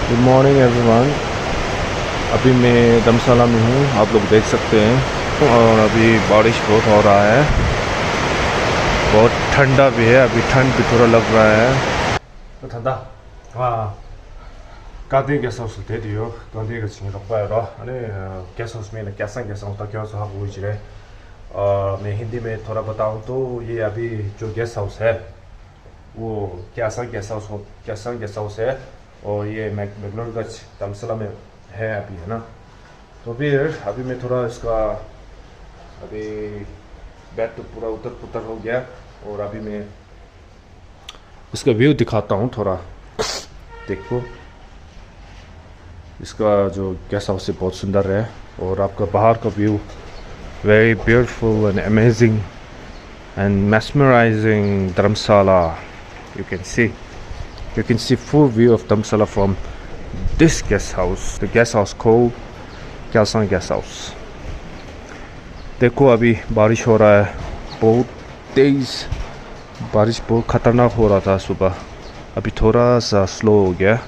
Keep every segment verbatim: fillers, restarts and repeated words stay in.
Good morning everyone. अभी मैं धर्मशाला में हूँ, आप लोग देख सकते हैं। और अभी बारिश बहुत हो रहा है, बहुत ठंडा भी है, अभी ठंड भी थोड़ा लग रहा है। ད་ལྟ་ང་ཀ་ཏེ་གེ་སི་ཧའུ་སི་ལ་བསྡད་དེ་ཡོད། ཀ་ཏེ་གེ་སི་ཧའུ་སི་ངའི་རོགས་པ་ཡོད་རོ། ཨ་ནི་གེ་སི་ཧའུ་སི་མིང་ལ་ཀ་སང་གེ་སི་ཧའུ་སི། ད་ཁྱོད་ཚོ་ཧ་གོ་གི་རེད། अ, मैं हिंदी में थोड़ा बताऊँ तो, ये अभी जो गेस्ट हाउस है, वो क्या सा गेस्ट हाउस हो, क्या सा गेस्ट हाउस है, और ये मैक-, मैकलोडगंज धर्मशाला में है अभी, है ना। तो फिर अभी मैं थोड़ा इसका, अभी बेड तो पूरा उतर पुतर हो गया, और अभी मैं इसका व्यू दिखाता हूँ थोड़ा। देखो, इसका जो गेस्ट हाउस है बहुत सुंदर है, और आपका बाहर का view very beautiful and amazing and mesmerizing Dharamsala. You can see, you can see full view of Dharamsala from this guest house, the guest house called Kyalsang Guest House. देखो, अभी बारिश हो रहा है, बहुत तेज बारिश, बहुत खतरनाक हो रहा था सुबह, अभी थोड़ा सा स्लो हो गया।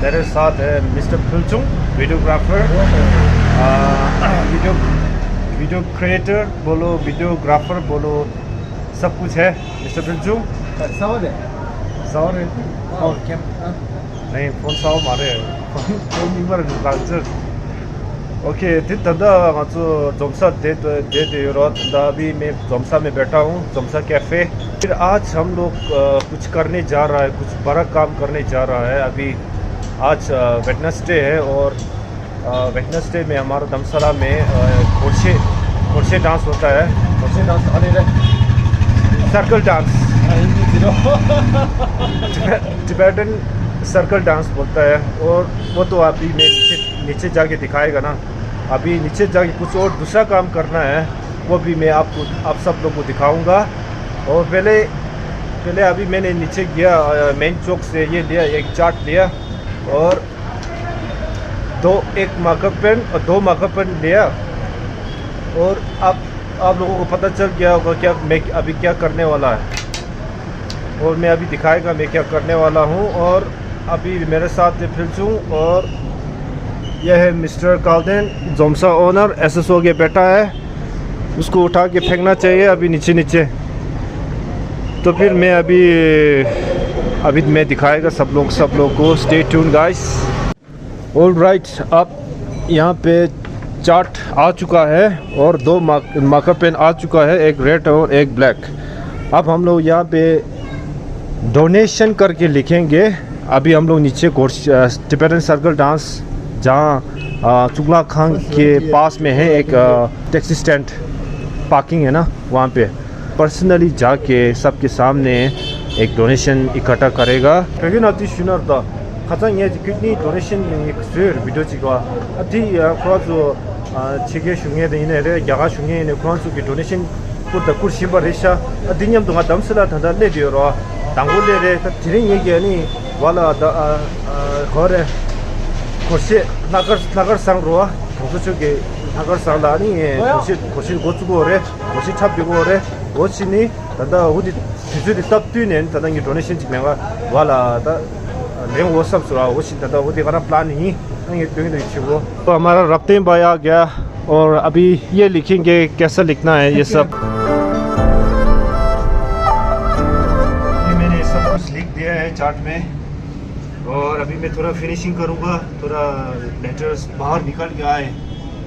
मेरे साथ है मिस्टर फिल्चुङ, वीडियोग्राफर, वीडियो, वीडियो क्रिएटर बोलो, वीडियोग्राफर बोलो, सब कुछ है मिस्टर फिल्चुङ। सावर है। सावर है। और क्या? नहीं, फोन सावर मारे। Phone, phone number launcher. OK, དེ་ད་ལྟ་ང་ཚོ་འཛོམས་ས་བསྡད་བསྡད་དེ་ཡོད་རོ། ད་ལྟ་अभी मैं ज़ोमसा में बैठा हूँ, ज़ोमसा कैफे। फिर आज हम लोग, अ, कुछ करने जा रहा है, कुछ बड़ा काम करने जा रहा है। अभी आज, अ, वेडनेसडे है और, अ, वेडनेसडे में हमारा धर्मशाला में, अ, खोरछे, खोरछे डांस होता है। खोरछे डांस, अरे रे। Circle dance. हाँ, हिंदी जीरो। टिबे-, टिबेटन सर्कल डांस बोलता है, और वो तो अभी मैं नीचे, नीचे जाके दिखाएगा ना। अभी नीचे जाके कुछ और दूसरा काम करना है, वो भी मैं आपको, आप सब लोग को दिखाऊंगा। और पहले, पहले अभी मैंने नीचे गया, अ, मेन चौक से ये लिया, एक चाट लिया, और दो, एक मार्कर पेन और दो मार्कर पेन लिया। और आप, आप लोगों को पता चल गया होगा क्या मैं अभी क्या करने वाला है। और मैं अभी दिखाएगा मैं क्या करने वाला हूँ। और अभी मेरे साथ है फिल्चुङ और यह है मिस्टर काल्देन, ज़ोमसा ओनर, एसएसओ के बेटा है। उसको उठा के फेंकना चाहिए अभी नीचे नीचे। तो फिर मैं अभी, अभी मैं दिखाएगा सब लोग, सब लोग को। Stay tuned, guys. All right, अब यहाँ पे चार्ट आ चुका है और दो मार्क-, मार्कर पेन आ चुका है, एक रेड और एक ब्लैक। अब हम लोग यहाँ पे डोनेशन करके लिखेंगे। अभी हम लोग नीचे कोर्स, अ, टिबेटन सर्कल डांस, जहाँ, अ, चुगला खान के पास में है एक, अ, टैक्सी स्टैंड पार्किंग है ना, वहाँ पे पर्सनली जाके सबके सामने एक डोनेशन इकट्ठा करेगा। བོད་ཀྱི་ནང་དུ་ཞུ་ན་ད་ཁ་སང་ངས་ཀྱི་ཀིཌ་ནི་ཌོ་ནེ་ཤན་ཡིན་ཟེར་བི་ཌི་ཡོ་ཅིག་བ། ཨ་དེ་ཡང་ཁོ་རང་ཚོ་ཕྱི་རྒྱལ་བཞུགས་མཁན་དེ་ཡིན་ནའི་རེད། རྒྱ་གར་བཞུགས་མཁན་ཡིན་ནའི་ཁོ་རང་ཚོ་གི་ཌོ་ནེ་ཤན་བསྐུར་དང་བསྐུར་བཞིན་པ་རེད་ཤག་ཨ་དེ་མཉམ་དུ་ང་དྷ་རམ་ས་ལ་ད་ལྟ་སླེབས་ཡོད་རོ། དང་པོ་སླེབས་རེད། ད་དེ་རིང་ངེད་ཀྱི་ཨ་ནི་བ་ལ་ད་ཨ་ཨ་ག་རེ་སྒོར་གཞས་ལྷག་དཀར་ལྷག་དཀར་བཟང་རོ། གྲོང་ཚོ་ཕྱོགས་ཀྱི་ལྷག་དཀར་བཟང་ལ་ཨ་ནི་སྒོར་གཞས་སྒོར་གཞས་འགོ་བཙུགས་གོ་རེད། སྒོར་གཞས་འཁྲབ་རྒྱུ་གོ་རེད། འོ་ཕྱི་ནི་ད་ལྟ་འོ་དེ་དུས་ཚོད་དེ་སྟབས་བསྟུན་ནས་ད་ལྟ་ངས་ཌོ་ནེ་ཤན་ཅིག་མེད་པ་བ་ལ་ད་ལེན་འོ་བསམ་སོང་ར། འོ་ཕྱི་ད་ལྟ་འོ་དེ་ག་རང་པི་ལན་ཡིན། ངས་སྟོན་གྱི་འདུག་ཆུ་བོ། तो हमारा रफ्तेन भाई आ गया और अभी ये लिखेंगे, कैसा लिखना है ये सब। ये मैंने सब कुछ लिख दिया है चार्ट में, और अभी मैं थोड़ा फिनिशिंग करूँगा। थोड़ा लेटर्स बाहर निकल के आए,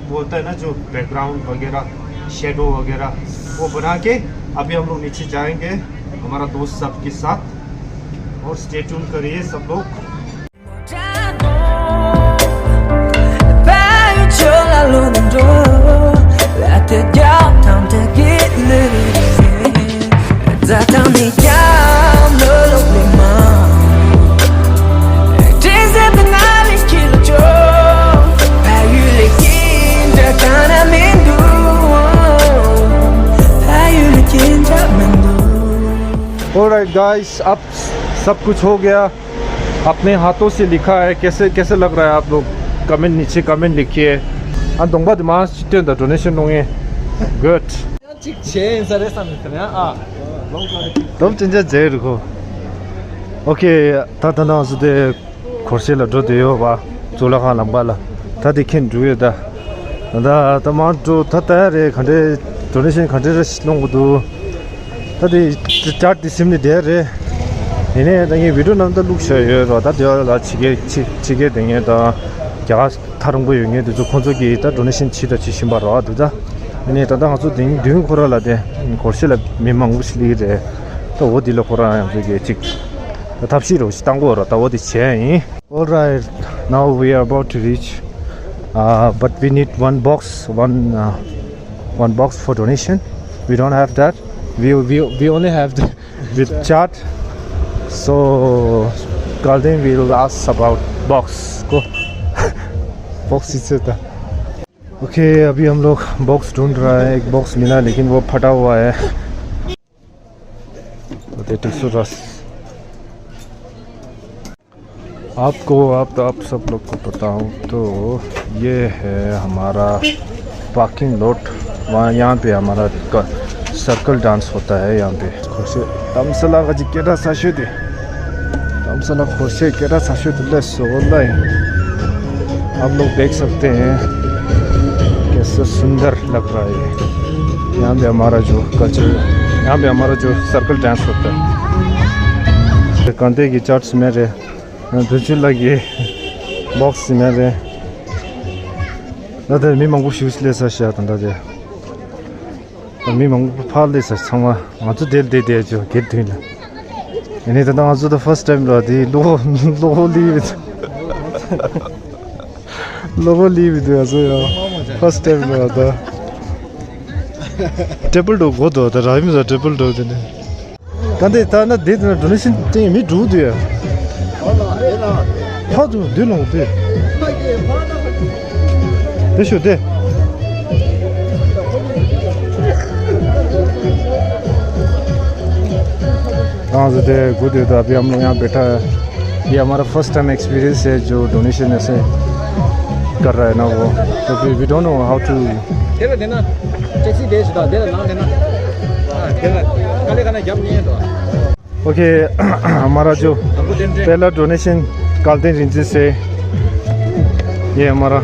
वो होता है ना जो बैकग्राउंड वगैरह, शेडो वगैरह, वो बना के अभी हम लोग नीचे जाएंगे हमारा दोस्त सब के साथ। और स्टे ट्यून करिए सब लोग। Alright guys, अब सब कुछ हो गया। अपने हाथों से लिखा है। कैसे, कैसे लग रहा है आप लोग? कमेंट, नीचे कमेंट लिखिए। ཨ་གདོང་པ་དེ་མར་ཅིག་སྟོན་དང་། ཌོ་ནེ་ཤན་གནང་ངེས། Good. གཅིག་བྱས་ཡིན་ས་རེད་བསམ་ཡོད་ཀྱི་ཨ། ལོ་ཅན་ཅ་ཇེ་རུ་ཁོ། ཨོ་ཁེ། ད་ད་ནང་སུ་དེ་སྒོར་གཞས་ལ་འགྲོ་བསྡད་ཡོད་པ། གཙུག་ལག་ཁང་ལམ་ཁ་ལ། ད་དེ་ཁྱེད་འགྲོ་ཡོད་ད། ད་ད་ད་མར་འགྲོ་ད་ད་རེད། ག་འདྲས་ཌོ་ནེ་ཤན་ག་འདྲས་རེ་སློང་གི་འདུག་ད་དེ་ཅར་དེ་སིམ་ནས་བསྡད་རེད། ཡིན་ནའི་ད་ངས་བི་ཌིའོ་ནང་ད་བླུགས་བཞག་ཡོད་རོ། ད་དེ་ལ་ཕྱི་རྒྱལ་ཕྱི་ཕྱི་རྒྱལ་དེ་ངས་ད་རྒྱ་གར་ཐག་རིང་པོ་ཡོད་མཁན་དེ་ཚོ་ཁོང་ཚོ་གིས་ད་ཌོ་ནེ་ཤན་བྱེད་ད་བྱེད་བཞིན་པ་རོ། དེ་ད་ཡིན་ནའི་ད་ད་ང་ཚོ་དེ་མདུན་ཁོ་ར་ལ་དེ་སྒོར་གཞས་ལ་མི་མང་པོ་ཞིག་སླེབས་ཀྱི་རེད། ད་འོ་དེ་ལ་ཁོ་རང་ཡང་ཚོད་ཀྱི་ཅིག་ད་ཐབས་ཤེས་རོ་ཞིག་བཏང་དགོས་རོ། ད་འོ་དེ་བྱས་ཡིན། All right, now we are about to reach, uh, but we need one box, one, uh, one box for donation. We don't have that. We we we only have the with chat. So Kalden will ask about box. Go. Box is it? Okay, अभी हम लोग बॉक्स ढूंढ रहा है। एक बॉक्स मिला, लेकिन वो फटा हुआ है। तो दे टू सौ दस। आपको, आप, आप सब लोग को बताऊं तो ये है हमारा पार्किंग लॉट। वहाँ, यहाँ पे हमारा क-, सर्कल डांस होता है यहाँ पे। खोसे तमसला का जी केटा साशे दे। तमसला खोसे केटा साशे दे ले सो लाई। आप लोग देख सकते हैं कैसे सुंदर लग रहा है यहाँ पे हमारा जो कल्चर, यहाँ पे हमारा जो सर्कल डांस होता है। कंधे की चर्च में रे, दूसरी लगी बॉक्स में रे। ད་ལྟ་མི་མང་པོ་ཞིག་སླེབས་ས་ཤག་ད་ལྟ་དེ། ད་མི་མང་པོ་ཕར་སླེབས་ས། ཚང་མ་ང་ཚོ་དེར་བསྡད་བསྡད་ཅོ་གེ་མདུན་ལ། ཡིན་ནའི་ད་ལྟ་ང་ཚོ་ད་ཕར་སི་ཊི་ཊེམ་ར། དེ་གློག་གློག་ལི་བི་གློག་ལི་བི་དུ་ང་ཚོ་ཡང་ཕར་སི་ཊི་ཊེམ་ར་ད། ཊེ་བལ་དུ་གོ་དོ་ད་ར་མི་ཟ་ཊེ་བལ་དུ་དེ་ནས། ད་འདི་ད་ན་འདི་ད་ན་ཌོ་ནེ་ཤན་སྟེང་མི་འགྲོ་འདུག་ཡ། ཕ་དུ་འདི་ལོང་དེ། དེ་ཤོད་དེ། हाँ, तो गुड है। तो अभी हम लोग यहाँ बैठा है। ये हमारा फर्स्ट टाइम एक्सपीरियंस है जो डोनेशन ऐसे कर रहा है ना वो। तो फिर we don't know how to. तेरा देना, टैक्सी दे सुधा, तेरा नाम देना। हाँ, तेरा, काले खाना जम नहीं है तो। ओके, हमारा जो पहला डोनेशन कालदेन रिंजी से, ये हमारा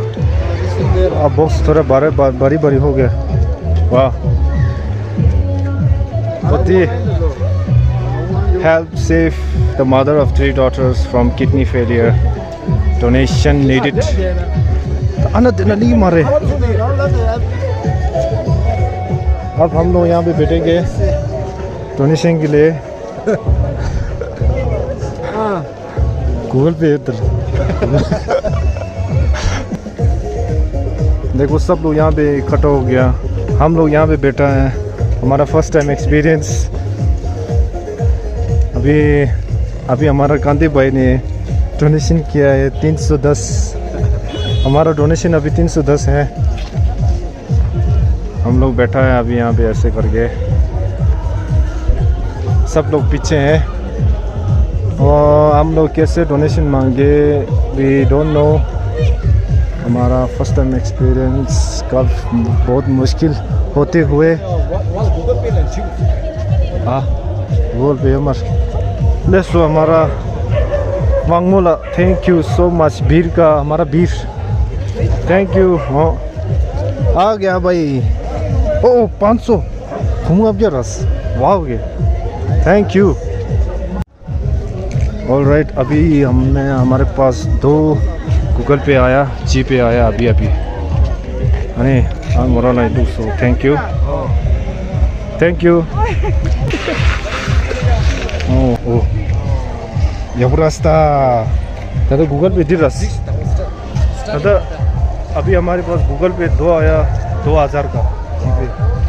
अब बॉक्स थोड़ा भारी, भारी भारी हो गया। वाह। But the help save the mother of three daughters from kidney failure. Donation needed. आना देना नहीं मारे। अब हम लोग यहाँ पे बैठेंगे डोनेशन के लिए। गूगल पे इधर। देखो, सब लोग यहाँ पे इकट्ठा हो गया। हम लोग यहाँ पे बैठा है। हमारा फर्स्ट टाइम एक्सपीरियंस। अभी, अभी हमारा कांति भाई ने डोनेशन किया है तीन सौ दस। हमारा डोनेशन अभी तीन सौ दस है। हम लोग बैठा है अभी यहाँ पे ऐसे करके, सब लोग पीछे हैं। और हम लोग कैसे डोनेशन मांगे, we don't know। हमारा फर्स्ट टाइम एक्सपीरियंस, कब बहुत मुश्किल होते हुए। हाँ, बोल पे हमार। लेट्स हमारा वांगमोला, thank you so much। बीर का हमारा बीर, thank you। हाँ। आ गया भाई। ओ, पाँच सौ। घूम अब क्या रस? वाह, okay. Thank you। All right, अभी हमने, हमारे पास दो गूगल पे आया, जी पे आया अभी अभी। अरे, हाँ, मोरा लाई दो सौ। Thank you। Thank you। ओ, ओ। यह रास्ता। दादा गूगल पे दी रस। दादा, अभी हमारे पास गूगल पे दो आया, दो हज़ार का। जी पे,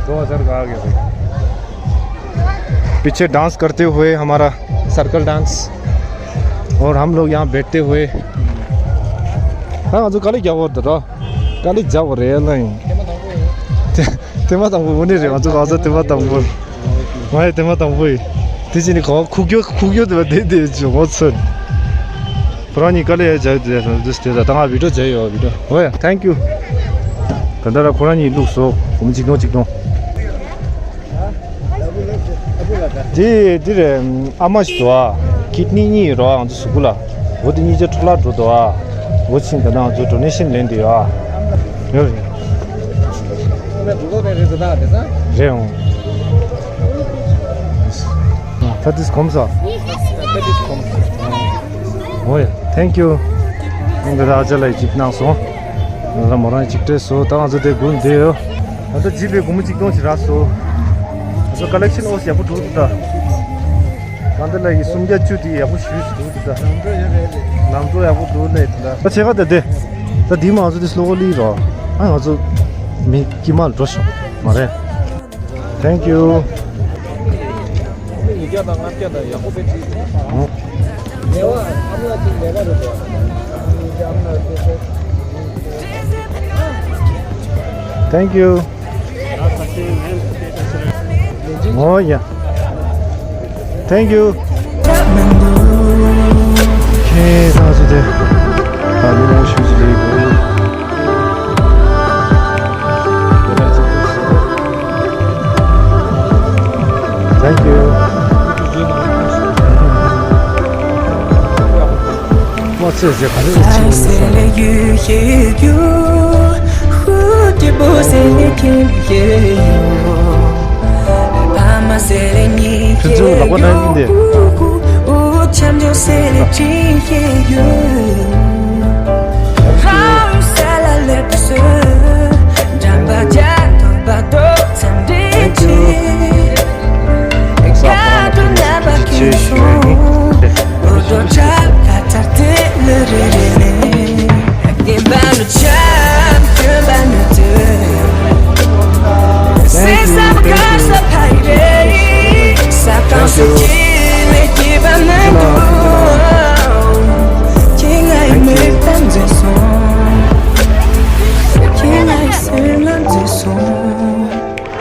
दो हज़ार का आ गया भाई। पीछे डांस करते हुए हमारा सर्कल डांस, और हम लोग यहाँ बैठते हुए। हाँ, जो काली क्या बोल रहा? काली जाओ रे नहीं। तेमा तंगो उन्हें रे, जो आज तेमा तंगो। मैं तेमा तंगो। तिसी ने खो खुक्यो खुक्यो तेमा दे दे जो बहुत सन। पुरानी कले है, जाए दे दे दे ता भिडियो जाए हो भिडियो। हो या, thank you। तंदरा पुरानी लुक सो, कुम चिकनो चिकनो। दी दी रे, आमाश तो आ। ཀིད་ནི་གཉིས་ཡོད་རེད་བ། ང་ཚོ་གཟུགས་པོ་ལ། འོ་དེ་གཉིས་ཆ་འཕྲོ་བརླག་འགྲོ་འདུག་ཨ། འོ་ཕྱིན་ད་ལྟ་ང་ཚོ་ཌོ་ནེ་ཤན་ལེན་བསྡད་ཡོད་ཨ། ཡོད་རེད། རེད་འོང་། ད་དེས་གོམས་སོང་། འོ་ཡ། Thank you། ང་ཚོ་ཨ་ཅག་ལགས་ཅིག་གནང་སོང་། ང་རང་མོ་རང་ཅིག་སྤྲད་སོང་། ད་ང་ཚོ་དེ་སྒུག་བསྡད་ཡོད། ང་ཚོ་བྱིས་པའི་སྒོར་མོ་གཅིག་སྟོང་ཞིག་རག་སོང་། ང་ཚོ་ཀ་ལེག་ཤན་ཨོ་ཡག་པོ་འདུག་ད། གང་ལྟར་ལ་ཡི་སུམ་བརྒྱ་བཅུ་དེ་ཡག་པོ་ཞུས་སུ་འདུག་ད། ལམ་འགྲོ་ཡག་པོ་འདུག་ལས་ད། ད་ཆེ་ཁ་ད་དེ། ད་དེ་མ་ང་ཚོ་དེ་སློ་ལི་རོ། ཨ་ང་ཚོ་མི་དཀྱུས་མ་འགྲོ་ཤོག་མ་རེད། Thank you། Thank you། Oh yeah. Thank you། ཁྱེད་རང་ཚོ་དེ། ད་མི་མང་ཤུགས་ཀྱིས་ལས་དགོས། Thank you། མ་ཚད་ཟེར་ག་རེ་ཨེ་ཚིག་ཡོད་ས་རེད། ཁྱོད་ཚོ་ལག་པ་ན་ཡིན་ཏེ།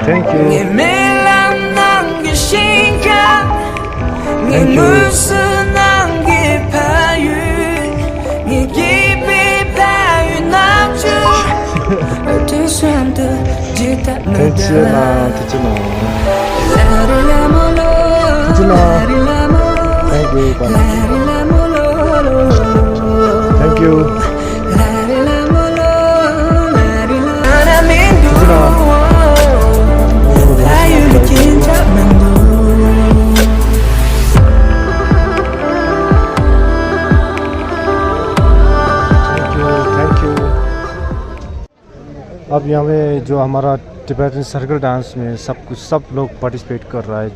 Thank you། Thank you། ཐུགས་རྗེ་གནང་། ཐུགས་རྗེ་གནང་། ཐུགས་རྗེ་གནང་། Thank you། Thank you། Thank you། Thank you། अब यहाँ पे जो हमारा टिबेटन सर्कल डांस में सब कुछ, सब लोग पार्टिसिपेट कर रहा है।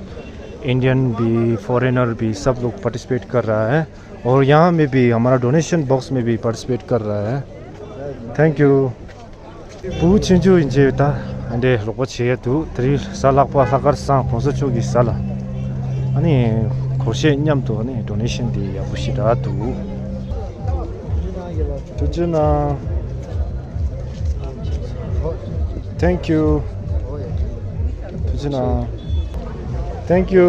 इंडियन भी, फॉरेनर भी, सब लोग पार्टिसिपेट कर रहा है। और यहाँ में भी हमारा डोनेशन बॉक्स में भी पार्टिसिपेट कर रहा है। Thank you། བུ་ཆུང་ཆུང་ཡིན་ཅེས་ད་ཨ་འདྲས་རོགས་པ་བྱེད་ཡ་འདུག་དེ་རིང་གཟའ་ལྷག་པ་ལྷག་དཀར་བཟང་གོང་ས་མཆོག་གི་གཟའ་ལ། ཨ་ནི་སྒོར་གཞས་མཉམ་དུ་ཨ་ནི་ཌོ་ནེ་ཤན་དེ་ཡག་པོ་ཞེ་དྲག་འདུག་ཐུགས་རྗེ་གནང་། Thank you། ཐུགས་རྗེ་གནང་། Thank you།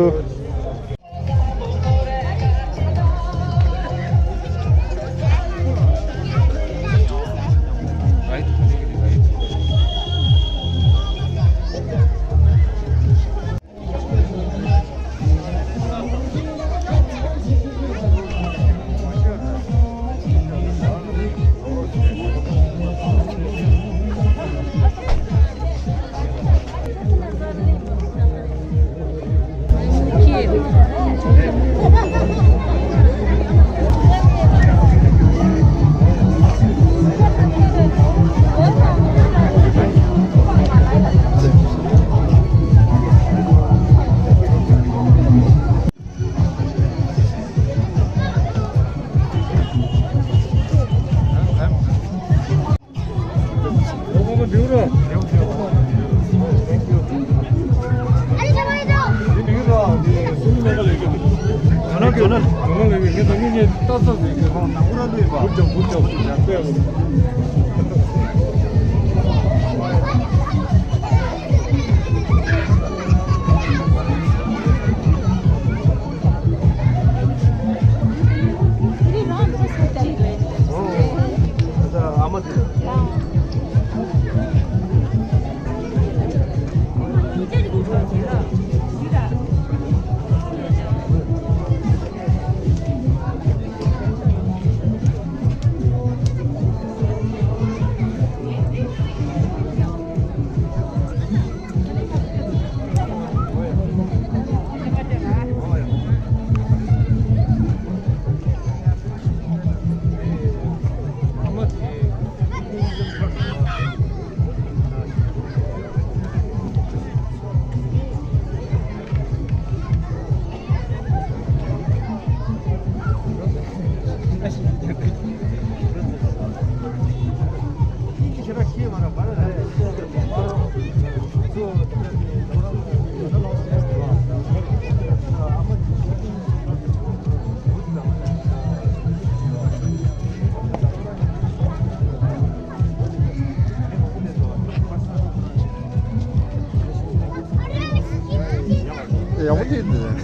ཡག་པོ་དེ་འདུག་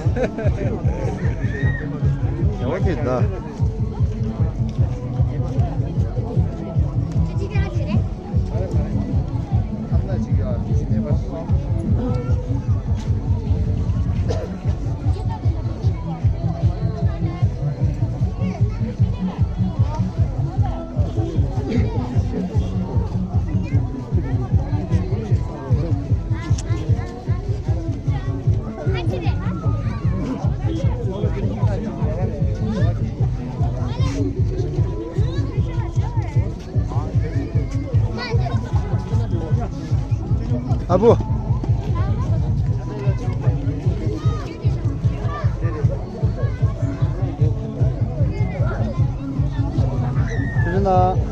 ཡག་པོ་དེ་འདུག་ཨ་བུ། དེ་ན།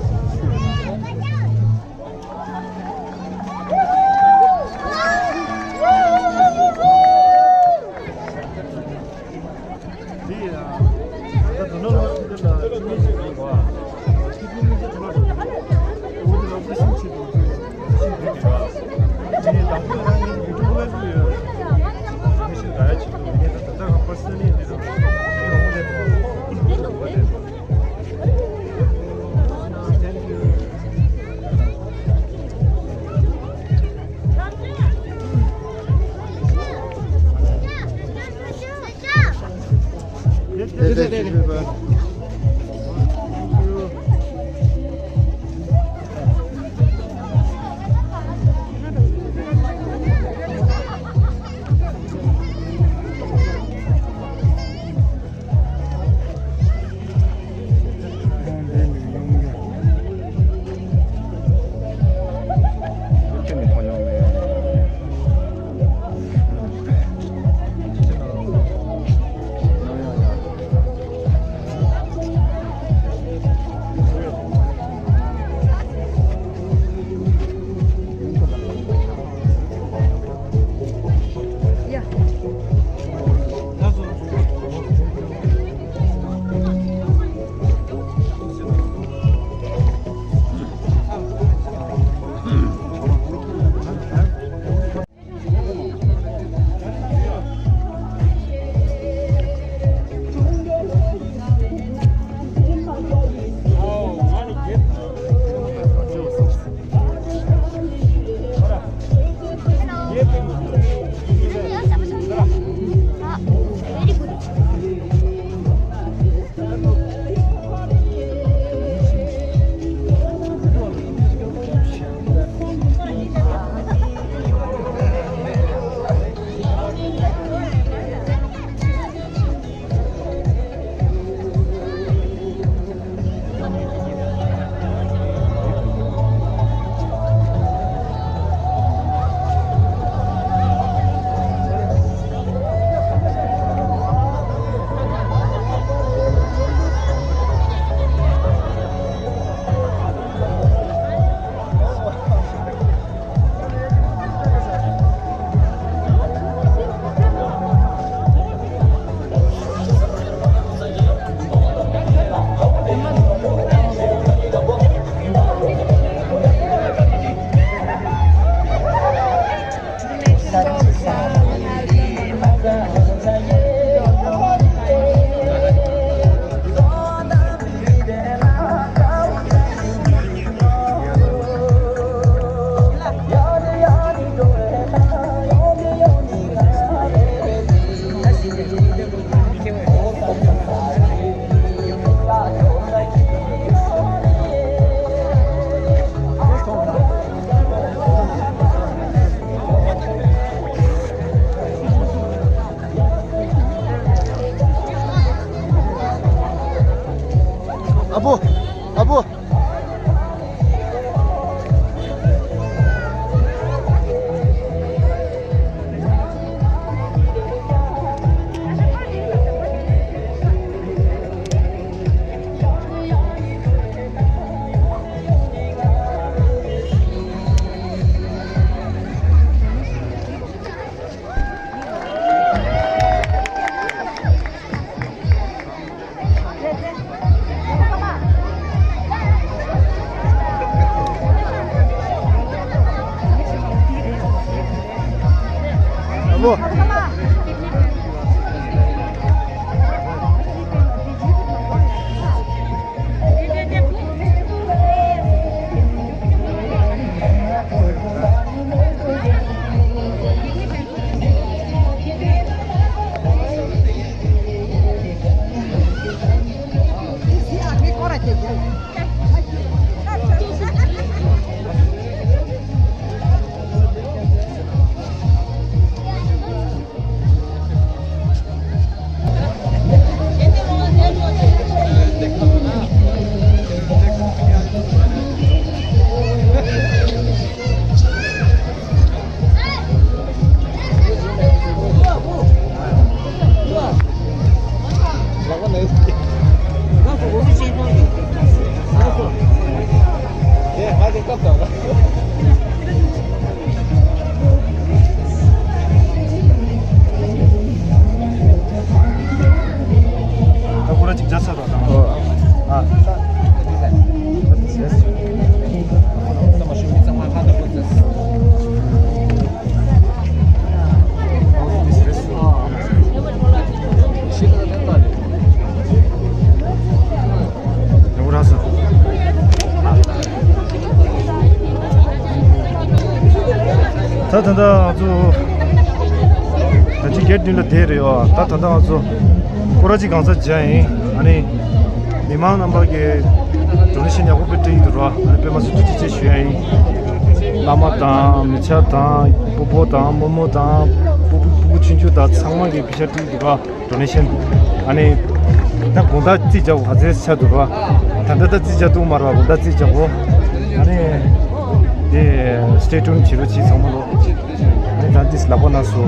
ཨ་བུ། ཨ་བུ། ད་ད་ལྟ་ང་ཚོ་ད་ཅི་གེ་ཊི་མདུན་ལ་བསྡད་རེད་ཡོད། ད་ད་ལྟ་ང་ཚོ་སྐོར་ར་ཅིག་གང་ས་མཇལ་ཡིན། ཨ་ནི་མི་མང་རྣམ་པ་གི་ཌོ་ནེ་ཤན་ཡག་པོ་དཔེ་སྤྲད་ཀྱི་འདུག་ར། ཨ་ནི་དཔེ་མ་སྲིད་ཐུགས་རྗེ་ཆེ་ཞུ་ཡ་ཡིན། བླ་མ་དང་མི་ཆ་དང་སྤོ་བོ་དང་རྨོ་མོ་དང་སྤུ་གུ་སྤུ་གུ་ཆུང་ཆུང་དང་ཚང་མ་གི་པེ་ཤ་སྤྲད་ཀྱི་འདུག་ར། ཌོ་ནེ་ཤན། ཨ་ནི་ད་དགོང་དག་རྩིས་རྒྱག་དགོས་ག་ཚོད་ཆགས་འདུག་ར། ད་ལྟ་ད་རྩིས་རྒྱག་ཐུབ་མ་རེད་པ། དགོང་དག་རྩིས་རྒྱག་དགོས། ཨ་ནི་དེ་སི་ཊེ་ཊུན་བྱེད་རོགས་གྱིས་ཚང་མ་ལོ། ཨ་ནི་ད་འདི་ལག་པ་ན་སོ།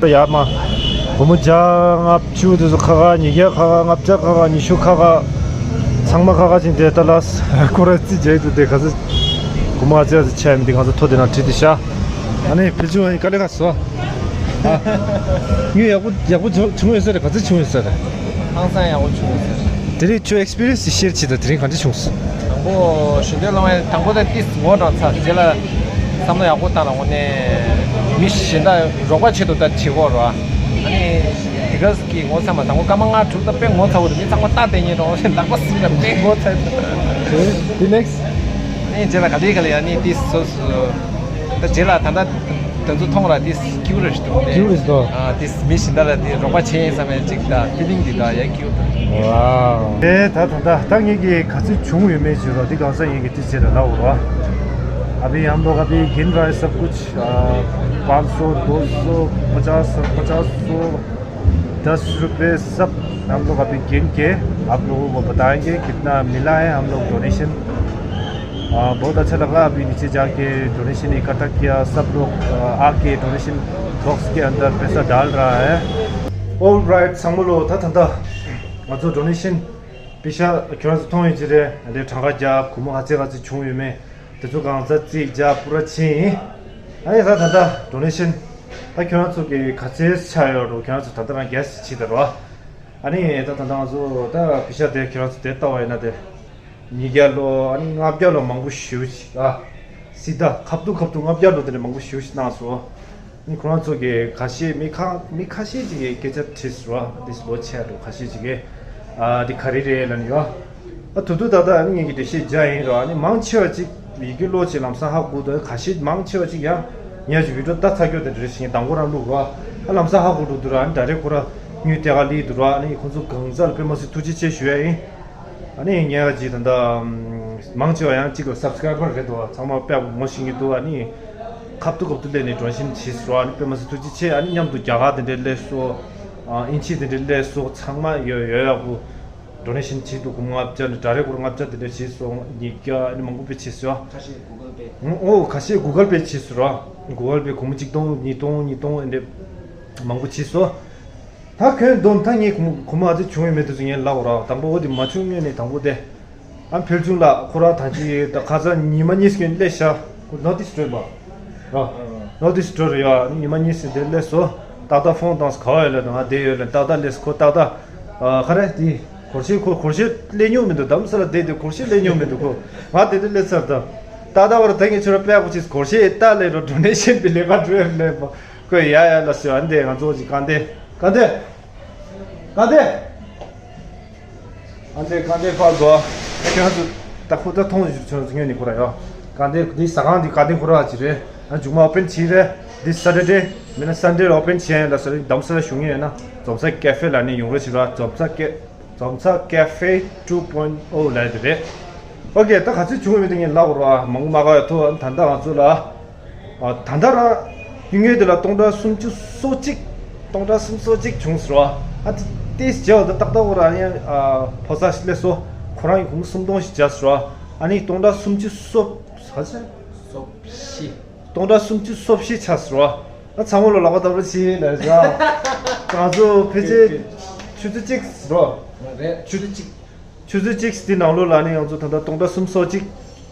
ཡར་མར་སྒོར་མོ་བརྒྱ་ལྔ་བཅུ་དེ་ཚོ་ཁ་ཁ། ཉིས་བརྒྱ་ཁ་ཁ། ལྔ་བརྒྱ་ཁ་ཁ། ཉི་ཤུ་ཁ་ཁ། ཚང་མ་ཁ་ཁ་ཅིག་དེ་ལྟ་ལ་སྐོར་ར་རྩིས་རྒྱག་འདུག་དེ་ག་ཚོད་སྒོར་མོ་ཨ་ཙི་ཨ་ཙི་ཆགས་ཡིན་མི་དེ་ང་ཚོ་ཐོ་དེ་ནང་བྲིས་ཏེ་བཞག་ཨ་ནི་ཕལ་ཆེར་ཨ་ནི་དཀའ་ལས་ཁག་སོ། ཨ། དངུལ་ཡག་པོ་ཡག་པོ་བྱུང་བྱུང་ཡོད་ས་རེད། ག་ཚོད་བྱུང་ཡོད་ས་རེད། ཧང་སང་ཡག་པོ་བྱུང་ཡོད་ས་རེད། དེ་རིང་ཁྱོད་ཨེག་སི་པི་རི་ཡན་སི་ཅིག་ཤེར་བྱེད་དང་། དེ་རིང་ག་འདྲ་བྱུང་སོང་། དང་པོ་ཞུ་འདོད་ལོང་བའི་དང་པོ་ད་ཏིས་ངོ་གྲོང་ཚར་རྗེས་ལ་བསམ་བློ་ཡག་པོ་བཏང་ལ་དངོས་གནས་མི་གཞན་དག་རོགས་པ་ཆེད་དུ་ད་བྱེད་དགོས་རོ། ཨ་ནི་དེ་ག་གི་ངོ་ཚ་མ་དང་པོ་སྐར་མ་ལྔ་དྲུག་ད་དཔེ་ངོ་ཚ་བོ་དེ་མི་ཚང་མ་ལྟ་བསྡད་ཉན་རོགས་ལག་པ་སྲིད་ལ་དཔེ་ངོ་ཚ་དེ་ནེག་སི་ནི་རྗེས་ལ་ག་ལེ་ག་ལེ་ཨ་ནི་ཏིས་སོ་སོ་ད་རྗེས་ལ་ད་ལྟ། དེ་ཚོ་མཐོང་ར་དེ་སྐྱིད་པོ་རེད་འདུག་སྟེ། སྐྱིད་པོ་རེད་འདུག་ཨ་དེ་མི་གཞན་དག་ལ་དེ་རོགས་པ་བྱེད་ཡིན་བསམ་ཡ་ཅིག་དང་ཕི་ལིང་འདི་དག་ཡ་སྐྱིད་པོ་འདུག་ཝའོ། དེ་ད་ད་ད་ད་ངེད་ཀྱི་ག་ཚོད་བྱུང་ཡོད་མེད་ཅིག་རོ། དེ་གང་ས་ངེད་ཀྱི་དེ་བྱེད་ར་ལ་འོ་ར། अभी हम लोग अभी गिन रहा है सब कुछ। पाँच सौ, दो सौ, पचास, पचास सौ, दस रुपये सब हम लोग अभी गिन के आप लोगों को बताएंगे कितना मिला है हम लोग डोनेशन। आ, बहुत अच्छा लगा अभी नीचे जाके डोनेशन इकट्ठा किया। सब लोग आ, आके डोनेशन बॉक्स के अंदर पैसा डाल रहा है। Alright, ཚང་མ་ལོ། ད་ད་ད་ང་ཚོ་ཌོ་ནེ་ཤན་པེ་ཤ་ཁྱོད་རང་ཚོ་མཐོང་ཡོད་ཀྱི་རེད། འདི་གྲངས་ཀ་རྒྱབ། སྒོར་མོ་ག་ཚད་ག་ཚད་བྱུང་ཡོད་མེད་དེ་ཚོ་གང་ཚ་རྩིས་རྒྱབ་པུ་ར་ཕྱིན་ཡིན། ཨ་ནི་ད་ད་ད་ཌོ་ནེ་ཤན་ད་ཁྱོད་རང་ཚོ་གི་ག་ཚད་ཆགས་ཡོད་རོ། ཁྱོད་རང་ཚོ་ད་ལྟ་རང་གས་ཕྱིས་ད་རོ། ཨ་ནི་ད་ད་ད་ང་ཚོ་ད་པེ་ཤ་དེ་ཁྱོད་རང་ཚོ་དེ་ལྟ་བ་ཡིན་ན་དེ། ཉིས་བརྒྱ་ལོ། ཨ་ནི་ལྔ་བརྒྱ་ལོ་མང་པོ་ཞེ་པོ་ཅིག་ཨ། སི་ད་ཁབ་ཏུ་ཁབ་ཏུ་ལྔ་བརྒྱ་ལོ་དེ་འདྲ་མང་པོ་ཞེ་པོ་ཅིག་གནང་སོང་། ཨ་ནི་ཁོ་རང་ཚོ་གི་ཁ་ཤས་མི་ཁ་མི་ཁ་ཤས་ཅིག་གིས་སྐད་ཆ་དྲིས་སོང་། ཨ་འདི་ལོ་ཆེ་འགྲོ་ཁ་ཤས་ཅིག་གིས། ཨ་འདི་ག་རེ་རེད་ལབ་ནས་ཡོ། ཨ་དུ་དུ་ད་ལྟ་ཨ་ནི་ངེད་ཀྱི་འགྲེལ་བཤད་རྒྱག་ཡིན་རོ། ཨ་ནི་མང་ཆེ་བ་ཅིག་ཡི་གེ་ཀློག་ཅིག་ལམ་སང་ཧ་གོ་འདུག་ཁ་ཤས་མང་ཆེ་བ་ཅིག་ཡང་ངས་ཀྱི་བི་ཌིའོ་ལྟ་ཚར་རྒྱུ་དེ་འདྲ་ཞིག་དང་པོ་རང་བླུགས་རོ། ཨ་ལམ་སང་ཧ་གོ་འགྲོ་འདུག་ར། ཨ་ནི་ཌའི་རེག་ཁོ་ར་དངུལ་དེ་ག་ལི་འདུག་ར། ཨ་ནི་ཁོ་ཚོ་གང་ཟག་ལ་དཔེ་མ་སྲིད་ཐུགས་རྗེ་ཆེ་ཞུ་ཡ་ཡིན། ཨ་ནི་ངས་ཀྱི་ད་ལྟ་མང་ཆེ་བ་ཡང་གཅིག་ལ་སབ་སི་ཀ་རའི་བར་རེད་འདུག་ཚང་མ་དཔེ་ངོ་ཤེས་ཀྱི་འདུག་ཨ་ནི་ཁབ་ཏུ་ཁབ་ཏུ་སླེབས་ནས་ཌོ་ནེ་ཤན་བྱས་སོང་། ཨ་ནི་དཔེ་མ་སྲིད་ཐུགས་རྗེ་ཆེ། ཨ་ནི་མཉམ་དུ་རྒྱ་གར་དེ་འདྲའི་སླེབས་སོང་། ཨ་ཨིན་ཇི་དེ་འདྲའི་སླེབས་སོང་། ཚང་མ་ཡོད་ཡོད་ཡག་པོ་ཌོ་ནེ་ཤན་བྱས་འདུག་སྒོར་མོ་ལྔ་བརྒྱ་ནས་ཌའི་རེག་སྒོར་མོ་ལྔ་བརྒྱ་དེ་འདྲ་བྱས་སོང་། ཉིས་བརྒྱ། ཨ་ནི་མང་པོ་དཔེ་བྱས་སོང་། ཁ་ཤས་གུ་གལ་པེ། ཨོ་ཁ་ཤས་གུ་གལ་པེ་བྱས་སོང་ར། གུ་གལ་པེ་སྒོར་མོ་གཅིག་སྟོང་ཉིས་སྟོང་ཉིས་སྟོང་ཨེ་འདྲ་མང་པོ་བྱས་སོང་། ད་ཁྱོད་འདོན་ད་ངས་གོ་གོ་མ་ཨ་ཙི་བྱུང་ཡོད་མེད་དེ་ཚོ་ངས་ལབ་ར། དང་པོ་འོ་དེ་མ་བྱུང་སྔོན་ནས་དང་པོ་དེ། ཨ་ཕུལ་བྱུང་ལ་ཁོ་ར་ད་ཅི་ད་ཁ་ཚ་ཉི་མ་གཉིས་སྐྱོན་སླེབས་ཤག་ཁོ་ནོར་ཨིསཊ་སྟོར་བ་ར། ནོར་ཨིསཊ་སྟོར་ཡ་ཉི་མ་གཉིས་སུ་དེ་སླེབས་སོ། ཏག་ཏག་ཕོན་བཏང་སོ། ག་བ་ཡོད་ལ་ང་དེ་ཡོད་ལ་ཏག་ཏག་སླེབས་སོ། ཁོ་ཏག་ཏག་ཨ་ག་རེ་དེ་གོར་ཤེ་ཁོ་གོར་ཤེ་སླེབས་མྱོང་མི་འདུག་དམ་ས་ལ་བསྡད་དེ་གོར་ཤེ་སླེབས་མྱོང་མི་འདུག་ཁོ་ང་དེ་དུ་སླེབས་ཚར་ད། ཏག་ཏག་བར་ད་ངས་ཁྱོད་ར་དཔེ་ཡག་པོ་བྱས་གོར་ཤེ་ཏག་ལས་རོ་ཌོ་ནེ་ཤན་པའི་ལས་ཀ་འགྲོ་ཡ་ལས་པ། ཁོས་ཡ་ཡ་ལ་ཟེར་བ་འདི་ང་ཚོ་ཅིག་སྐལ་ལྡན་སྐལ་ལྡན་སྐལ་ལྡན་སྐལ་ལྡན་སྐལ་ལྡན་ཕར་འགྲོ། ཁྱོད་ཚོ་ད་ཁོ་ད་མཐོང་ཞིག་ཁྱོད་ཚོ་ཉོས་ནི་ཁོ་ར་ཡོ། སྐལ་ལྡན་འདི་ཟ་ཁང་འདི་སྐལ་ལྡན་ཁོ་ར་ཅིག་རེད། ཨ་མཇུག་མ་ཨོ་པན་བྱས་རེད། འདི་སེ་ཊར་ཌེ་མིན་ན་སན་ཌེ་ལ་ཨོ་པན་བྱས་ཡིན་ལ་ཟེར་རེད། དམ་ས་ལ་བཞུགས་ངེས་ཡོད་ན་འཛོམས་ས་ཀེ་ཧྥེ་ལ་ནི་ཡོང་རོགས་བྱེད་ར། འཛོམས་ས་ཀེ། Domsa Cafe two point oh ལབ་དེ་རེད། ཨོ་ཀེ། ད་ག་ཚོད་བྱུང་ཡོད་མེད་དེ་ངས་ལབ་རོགས། མང་པོ་མ་བཀག་ཡ་ཐུབ། ད་ལྟ་ང་ཚོ་ལ། ཨ། ད་ལྟ་རང་ཡུལ་ངོས་དེ་ལ་སྟོང་ཕྲག་སུམ་ཅུ་སོ་གཅིག་སྟོང་ཕྲག་སུམ་ཅུ་སོ་གཅིག་བྱུང་ཟེར་བ། ཨ། དེ་དེས་བྱས་པ་ད་ཏག་ཏག་འོ་ར་ནི། ཨ། ཕོ་གསར་ཞིག་སླེབས་སོ། ཁོ་རང་གིས་སྒོར་མོ་སུམ་སྟོང་ཞིག་བྱས་ཟེར་བ། ཨ་ནི་སྟོང་ཕྲག་སུམ་ཅུ་སོ། ག་ཚོད། སོ་བཞི། སྟོང་ཕྲག་སུམ་ཅུ་སོ་བཞི་ཆགས་ཟེར་བ། ཨ། ཚང་མ་ལ་ལག་པ་བརྡབ་རོགས་བྱེད་ལབ་ཟེར། ང་ཚོ་ཕལ་ཆེར་ཆུ་ཚོད་གཅིག་ཟེར་བ། རེད། ཆུ་ཚོད་གཅིག་ཆུ་ཚོད་གཅིག་འདི་ནང་ལོགས་ལ་ནི་ང་ཚོ་ད་ལྟ་སྟོང་ཕྲག་སུམ་ཅུ་སོ་གཅིག་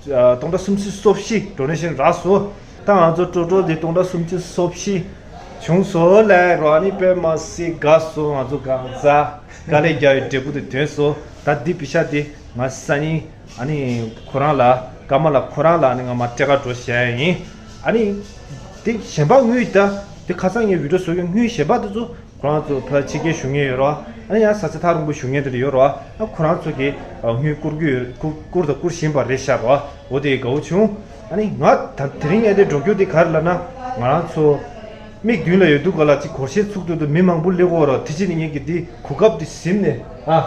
ཨ། སྟོང་ཕྲག་སུམ་ཅུ་སོ་བཞི་ཌོ་ནེ་ཤན་རག་སོང་། ད་ང་ཚོ་ཊོ་ཊལ་འདི་སྟོང་ཕྲག་སུམ་ཅུ་སོ་བཞི་བྱུང་སོང་ལབ་རོགས། ཨ་ནི་དཔེ་མ་སྲིད་དགའ་སོང་། ང་ཚོ་གང་ཟག་དཀའ་ལས་རྒྱག་པའི་འབྲས་བུ་དེ་ཐོན་སོང་། ད་འདི་པེ་ཤ་དེ་ང་སང་ཉིན་ཨ་ནི་ཁོ་རང་ལ། ཀ་མ་ལ་ཁོ་རང་ལ་ཨ་ནི་ང་མར་སྤྲད་ག་འགྲོ་བཞག་ཡིན། ཨ་ནི་དེ་གཞན་པ་དངུལ། ད་དེ་ཁ་སང་ངས་བི་ཌི་ཡོ་བཟོ་གི་དངུལ་གཞན་པ་དེ་ཚོ། ཁོ་རང་ཚོ་ཕར་ཕྱི་རྒྱལ་བཞུགས་མཁན་ཡོད་རེད་བ། ཨ་ནི་ཡང་ས་ཆ་ཐག་རིང་པོ་བཞུགས་མཁན་དེ་འདྲ་ཡོད་རེད་བ། ཨ། ཁོ་རང་ཚོ་གིས། ཨ། དངུལ་བསྐུར་གྱི་ཡོད། བསྐུར་བསྐུར་དང་བསྐུར་བཞིན་པ་རེད་ཤག་རེད་བ། འོ་དེ་དགའ་བོ་བྱུང་། ཨ་ནི་ང་ད་དེ་རིང་ངས་དེ་འགྲོ་རྒྱུ་དེ་ག་རེ་ལབ་ན། ང་རང་ཚོ་མིག་མདུན་ལ་ཡོད་དུས་ག་ལ་ཅིག་སྒོར་གཞས་ཚུགས་དུས་དུ་མི་མང་པོ་སླེབས་ཀྱི་ཡོད་རེད། དེ་ཕྱིན་ནས་ངས་ཀྱི་དེ་གོ་སྐབས་དེ་ཟིན་ནས། ཨ།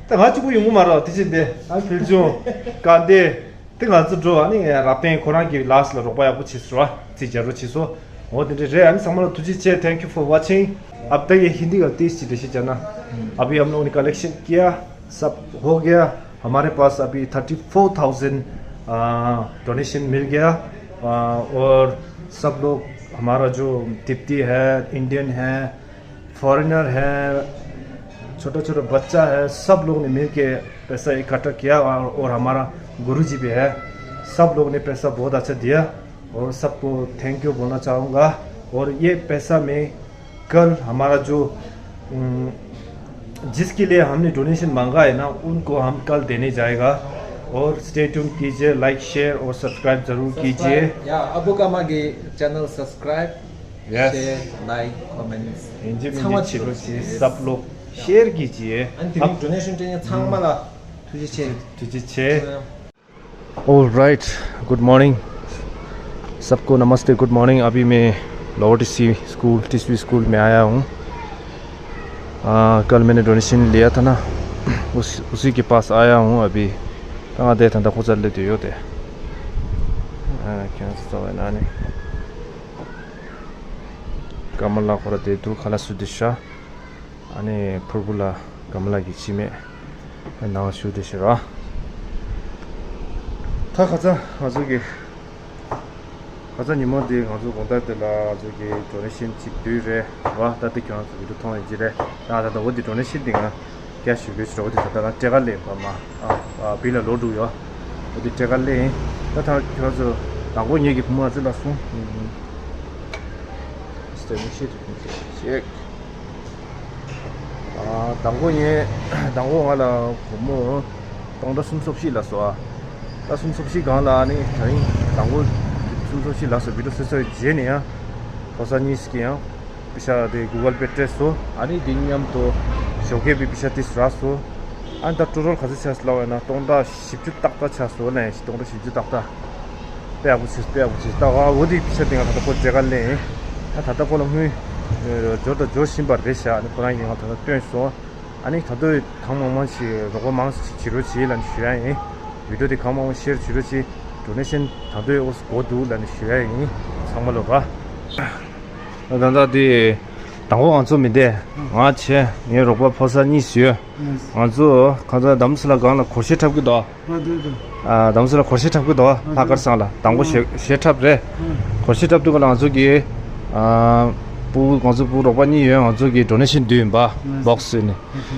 ད་ང་གཅིག་པུ་ཡོང་གི་མ་རེད། དེ་ཕྱིན་དེ། ཨ། ཕུལ་བྱུང་། དགའ་ལྡན། དེ་ང་ཚོ་འགྲོ། ཨ་ནི་རབ་བརྟན་ཁོ་རང་གི་ལགས་ལ་རོགས་པ་ཡག་པོ་བྱས་ཟེར་བ། རྩིས་རྒྱག་རོགས་བྱས་སོང་། འོ་དེ་འདྲ་རེད། ཨ་ནི་ཚང་མ་ལ་ཐུགས་རྗེ་ཆེ། Thank you for watching. अब तक ये हिंदी का तीस चीजें जाना। अभी हम लोगों ने कलेक्शन किया, सब हो गया। हमारे पास अभी थर्टी फोर थाउजेंड डोनेशन मिल गया। अ, और सब लोग, हमारा जो तिब्बती है, इंडियन है, फॉरेनर है, छोटा छोटा बच्चा है, सब लोग ने मिलके पैसा इकट्ठा किया। और, और हमारा गुरुजी भी है, सब लोग ने पैसा बहुत अच्छा दिया। और सबको थैंक यू बोलना चाहूँगा। और ये पैसा में कल हमारा जो, उम, जिसके लिए हमने डोनेशन मांगा है ना, उनको हम कल देने जाएगा। और स्टे ट्यून कीजिए, लाइक, शेयर और सब्सक्राइब जरूर कीजिए। या, अबू कामा के channel subscribe, yes. Share, like, comments. Hindi में ཚང་མ་བྱེད་རོགས་བྱེད། सब लोग शेयर कीजिए। ཨ་ནི་དེ་རིང་ཌོ་ནེ་ཤན་སྤྲད་མཁན་ཚང་མ་ལ་ཐུགས་རྗེ་ཆེ། ཐུགས་རྗེ་ཆེ། All right, good morning सबको, नमस्ते, गुड मॉर्निंग। अभी मैं lower TC school, TC school में आया हूँ। आ, कल मैंने डोनेशन लिया था ना, उस, उसी के पास आया हूँ अभी। ད་ང་དེ་ད་ལྟ་ཁོ་ཚར་སླེབས་དུས་ཡོད་དེ། ཨ། ཁྱོད་ཚོ་ཚོ་བའི་ནང་ནས། ཀ་མ་ལ་ཁོ་ར་དེ་དུ་ཁ་ལག་བཟོ་དུས་ཤ། ཨ་ནི་ཕུར་བུ་ལ་ཀ་མ་ལ་གི་སྤྱི་མེད་ནང་བཞུགས་དེ་ཤི་ར། ད་ཁ་ཚ་ང་ཚོ་གི། ཁ་ཚ་ཉིན་མོ་འདི་ང་ཚོ་དགོང་དག་དེ་ལ་ང་ཚོ་གི་ཌོ་ནེ་ཤན་ཅིག་བསྡུས་རེད་བ། ད་ལྟ་ཁྱོད་རང་ཚོ་བི་ཌི་ཡོ་མཐོང་ཡོད་ཀྱི་རེད། ད་ད་ལྟ་འོ་འདི་ཌོ་ནེ་ཤན་འདི་ང་ཀེཤ་ཞུ་གི་ཞུ་རོགས། འདི་ད་ལྟ་ང་སྤྲད་ག་སླེབས་པ་མ། ཨ། ཨ། བི་ལ་ལོག་འགྲོ་ཡོད། འོ་འདི་སྤྲད་ག་སླེབས་ཡིན། ད་ད་ཁྱོད་རང་ཚོ་དང་པོ་ངེད་ཀྱི་བུ་མོ་ཨ་ཙི་ལ་སོང་། ཤེག་ཨ། དང་པོ་ངས། དང་པོ་ང་ལ་བུ་མོ་སྟོང་ཕྲག་སུམ་ཅུ་སོ་བཞི་ལ་སོ། ཨ། ད་སུམ་ཅུ་སོ་བཞི་སྒང་ལ་ཨ་ནི་ད་རིང་དང་པོ་སུམ་ཅུ་སོ་བཞི་ལ་སོ། བི་ཌི་ཡོ་བཟོས་ཚར་བའི་རྗེས་ནས་ཡང་ཕོ་གསར་གཉིས་ཀྱིས་ཡང་པེ་ཤ་དེ་གུ་གལ་པེ་སྤྲད་སོང་། ཨ་ནི་དེ་མཉམ་དུ་ཞོགས་ཀས་པའི་པེ་ཤ་དེ་རག་སོང་། ཨ་ནི་ད་ཊོ་ཊལ་ག་ཚོད་ཆགས་སོང་ལབ་པ་ཡིན་ན་སྟོང་ཕྲག་བཞི་བཅུ་ཏག་ཏག་ཆགས་སོང་ལབ་ཡིན། སྟོང་ཕྲག་བཞི་བཅུ་ཏག་ཏག་དཔེ་ཡག་པོ་བྱས། དཔེ་ཡག་པོ་བྱས། ད་ཨ་འོ་དེ་པེ་ཤ་དེ་ང་ད་ལྟ་ཁོ་སྤྲད་ག་སླེབས་ཡིན། ཨ། ད་ལྟ་ཁོ་ལ་དངུལ་འབྱོར་དང་འབྱོར་བཞིན་པ་རེད་ཤག་ཨ་ནི་ཁོ་རང་གིས་ང་ད་ལྟ་སྟོན་སོང་། ཨ་ནི་ད་དུང་གང་མང་མང་ཞིག་རོགས་པ་མང་ཞིག་བྱེད་རོགས་བྱེད་ལབ་ནས་ཞུ་ཡ་ཡིན། བི་ཌི་ཡོ་དེ་གང་མང་མང་ཤེར་བྱེད་རོགས་བྱེད། ཌོ་ནེ་ཤན་ད་དུང་འོ་འགོ་འདུག་ལབ་ནས་ཞུ་ཡ་ཡིན། ཚང་མ་ལོ་ར། ད་ལྟ་དེ་དང་པོ་ང་ཚོ་མི་བསྡད། ང་བྱས། ངའི་རོགས་པ་ཕོ་གསར་གཉིས་ཡོད། ང་ཚོ་ཁ་སང་དམ་སི་ལ་སྒང་ལ་སྒོར་གཞས་འཁྲབ་ཀྱི་འདུག་ཨ། དམ་སི་ལ་སྒོར་གཞས་འཁྲབ་ཀྱི་འདུག་ཨ། ལྷག་དཀར་ཚང་ལ་དང་པོ་གཞས་གཞས་འཁྲབ་རེད། སྒོར་གཞས་འཁྲབ་དུས་སྒང་ལ་ང་ཚོ་གི། ཨ། བུ། ང་ཚོ་བུ་རོགས་པ་གཉིས་ཡོད། ང་ཚོ་གི་ཌོ་ནེ་ཤན་བསྡུས་ཡིན་པ། སྦོག་སི་ནས་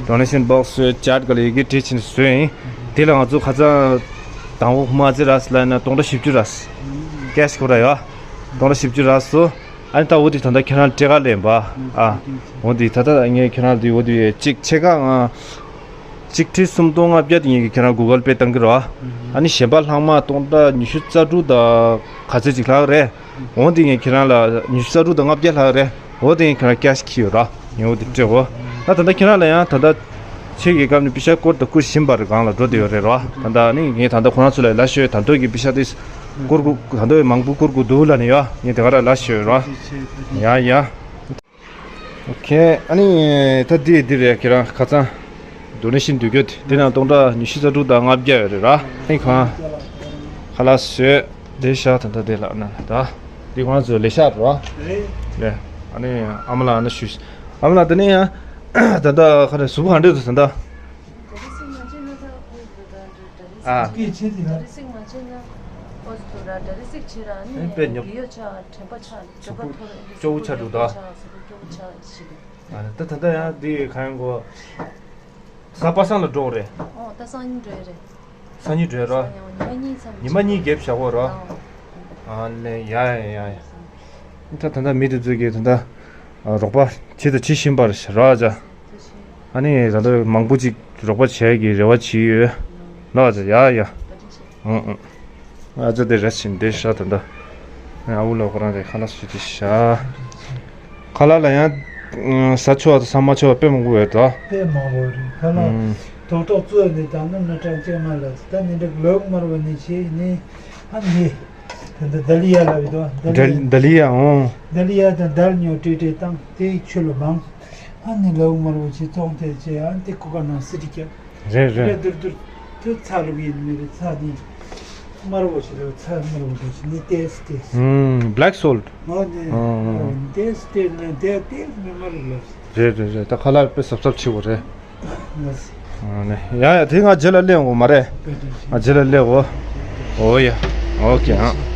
ཌོ་ནེ་ཤན་སྦོག་སི་ཅེཊ་སྒང་ལ་ཡི་གེ་བྲིས་ཕྱིན་བཟོས་ཡིན། དེ་ལ་ང་ཚོ་ཁ་སང་དང་པོ་ཧུ་མ་ཙི་ར་སི་ལ་ཡིན་ན་སྟོང་ཕྲག་བཞི་བཅུ་རག་སོང་། ཀེཤ་ཁོ་ར་ཡོད། སྟོང་ཕྲག་བཞི་བཅུ་རག་སོང་། ཨ་ནི་ད་འོ་དེ་ད་ལྟ་ཁྱེད་རང་སྤྲད་ག་སླེབས་པ། ཨ། འོ་དེ་ད་ལྟ་ངས་ཁྱེད་རང་དེ་འོ་དེ་གཅིག་ཕྱེད་ཀ་ང་གཅིག་ཁྲི་སུམ་སྟོང་ལྔ་བརྒྱ་དེ་ངས་ཀྱིས་ཁྱེད་རང་གུ་གལ་པེ་བཏང་གི་རེད་བ། ཨ་ནི་གཞན་པ་ལྷག་མ་སྟོང་ཕྲག་ཉི་ཤུ་རྩ་དྲུག་དང་ག་ཚོད་ཅིག་ལྷག་རེད། འོ་དེ་ངས་ཁྱེད་རང་ལ་ཉི་ཤུ་རྩ་དྲུག་དང་ལྔ་བརྒྱ་ལྷག་རེད། འོ་དེ་ངས་ཁྱེད་རང་ཀེཤ་ཁྱེར་ཡོད་ར། ངས་འོ་དེ་སྤྲད་གོ། ད་ད་ལྟ་ཁྱེད་རང་ལ་ཡང་ད་ལྟ་ཆེད་ཀྱི་སྐབས་ནས་པེ་ཤ་བསྐུར་དང་བསྐུར་བཞིན་པ་རེད། སྒང་ལ་འགྲོ་བསྡད་ཡོད་རེད་ར། ད་ལྟ་ནི་ངས་ད་ལྟ་ཁོ་རང་ཚོ་ལ་ལབ་ཤོད། ད་དུང་གི་པེ་ཤ་དེ་བསྐུར་དགོས། ད་དུང་མང་པོ་བསྐུར་དགོས་འདུག་ལབ་ནས་ཡ། ངས་དེ་ག་ར་ལབ་ཤོད་ར། ཡ་ཡ། ཨོ་ཁེ། ཨ་ནི་ད་འདི་འདི་རེད། ཁྱེད་རང་ཁ་སང་ ཌོ་ནེ་ཤན་འདོད་རྒྱུ་དེ་དེ་ནང་སྟོང་ཕྲག་ཉི་ཤུ་རྩ་དྲུག་དང་ལྔ་བརྒྱ་ཡོད་རེད་ར། ཨ་ནི་ཁོང་ཁ་ལག་བཟོས་དེ་ཤ་ད་ལྟ་དེ་ལ་ན་ད་འདི་ཁོང་ཚོ་ལས་ཤག་རེད་ར། རེད། ཨ་ནི་ཨ་མ་ལགས་ཨ་ན་ཞུ། ཨ་མ་ལགས་དེ་ནས་ཡང་ད་ལྟ་ཁ་ནས་གཟུགས་པོ་ག་འདྲ་འདུག་ད་ལྟ། ཨ། སྐད་ཆེ་དེ་ལ། ཨེ་དཔེ་ཉོབ། གཟུགས་པོ་སྐྱོ་བོ་ཆགས་འདུག་ད། ཨ་ད་ད་ལྟ་ཡང་འདི་གང་ཡང་གོ། གཟའ་པ་སངས་ལ་འགྲོ་རེད། ཨོ་ད་སང་ཉིན་འགྲོ་ཡ་རེད། སང་ཉིན་འགྲོ་ཡ་ར། སང་ཉིན་ཉི་མ་གཉིས་མཚམས། ཉི་མ་གཉིས་རྒྱབ་བཞག་གོ་ར། ཨོ། ཨ་ལེ་ཡ་ཡ་ཡ་ཡ། ད་ད་ལྟ་མི་དེ་ཚོས་ཀྱིས་ད་ལྟ་རོགས་པ་བྱེད་དང་བྱེད་བཞིན་པ་རེད་ར་ཅག་ཨ་ནི་ད་ལྟ་མང་པོ་ཅིག་རོགས་པ་བྱེད་ཀྱི་རེ་བ་བྱེད་ཡོད། ལགས་ཅག་ཡ་ཡ། ཨང་ཨང་། ཨ་ཅག་དེ་རེད་ཟིན་དེ་ཤ་ད་ལྟ། ཨ་བུ་ལ་ཁོ་རང་རེད། ཁ་ལག་ཞུ་དེ་ཤ། ཁ་ལག་ལ་ཡང་ཟ་ཆོག་དང་ཟ་མ་ཆོག་དཔེ་མང་པོ་ཡོད་དོ། དཔེ་མང་པོ་རེད། ཁ་ལག་ཐོག་ཐོག་བཙོས་ནས་ད་ནི་ན་གྲངས་ཅན་མ་ལ་ད་ནི་འདྲ་ལོག་མར་བ་ནི་ཆེ་ནི་ཨ་ནི་ད་ད་ལི་ཡ་ལ་བི་དོ། ད་ལི་ཡ། ད་ལི་ཡ་ཨོ། ད་ལི་ཡ་དང་དལ་ཉོ་ཏྲེ་ཏྲེ་བཏང་དེ་ཆུ་ལ་མང་། ཨ་ནི་ལོག་མར་བ་ཆེ་བཙོང་དེ་ཆེ་ཨ་དེ་ཁུ་ཁ་ནང་སི་ཏི་ཀྱ། རེད་རེད། རེད་དུར་དུར། དུ་ཚ་ལུག་ཡིན་མི་རེད། ཚ་ནི་དམར་བོ་ཞིག་རེད། ཚ་དམར་བོ་འདྲ་ཞིག་ནི་ཏེས་ཏེས། ཨུམ། བྷེ་ལེག་སོལ་ཊི། ཨོ་ནི། ཨོ། ཏེས་ཏེས་ནི་ཏེ་ཏེས་ནི་དམར་བོ་ལ། རེད་རེད་རེད། ད་ཁ་ལག་དཔེ་གཟབ་གཟབ་བྱེད་དགོས་རེད། ཨོ་ནི་ཡ་ཡ་དེ་ང་རྗེས་ལ་སླེབས་འོང་མ་རེད། ང་རྗེས་ལ་སླེབས་འོ། ཨོ་ཡ། ཨོ་ཀེ་ཨ།